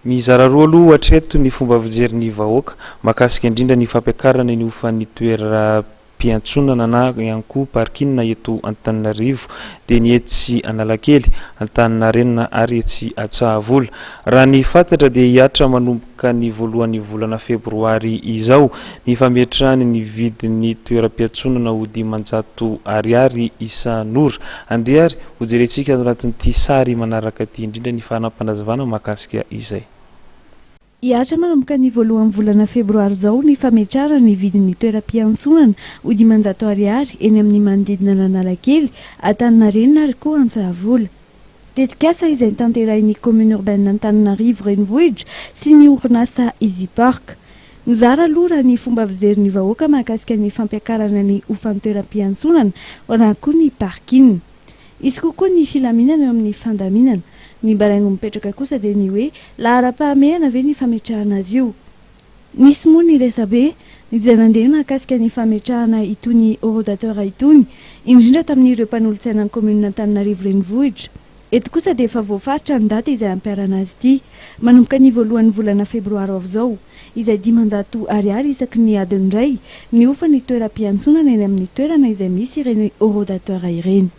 Mizara roa aloha hatreto ny fomba fijery ny vahoaka mahakasika indrindra ny fampiakarana ny hofan'ny toeram-piantsonana na ihany koa parking eto Antananarivo, dia ny etsy Analakely, Antaninarenina ary etsy Antsahavola. Raha ny fantatra dia hihatra manomboka ny voalohan'ny volana febroary izao ny fametrahany ny vidin'ny toeram-piantsonana ho 500 ariary isan'ora. Andeha ary hojerentsika ao anatin'ity sary manaraka ity indrindra ny fanampanazavana mahakasika izay. Hihatra manomboka ny voalohan'ny volana febroary izao ny fametrahana ny vidin'ny toeram-piantsonana ho 500 ariary eny amin'ny manodidina an'Analakely, Antaninarenina ary koa Antsahavola. Tetikasa izay tanterahin'ny commune urbaine Antananarivo renivohitra sy ny orinasa Easy Park. Mizara aloha raha ny fomba fijery ny vahoaka mahakasika ny fampiakarana ny hofan'ny toeram-piantsonana na koa ny parking. Hisy kokoa ny filaminana eo amin'ny fandaminana. Ny baraingo mipetraka kosa dia ny hoe laharam-pahamehana ve ny fametrahana azy io. Nisy moa ny resabe izay nandeha mahakasika ny fametrahana itony horodateur itony, indrindra tamin'ireo mpanolotsainan'ny kaominina Antananarivo renivohitra. Eto kosa dia efa voafaritra ny daty izay hampiharana azy ity, manomboka ny voalohan'ny volana febroary ho avy izao, izay 500 ariary isaky ny adiny iray ny hofan'ny toeram-piantsonana eny amin'ny toerana izay misy ireny horodateur ireny.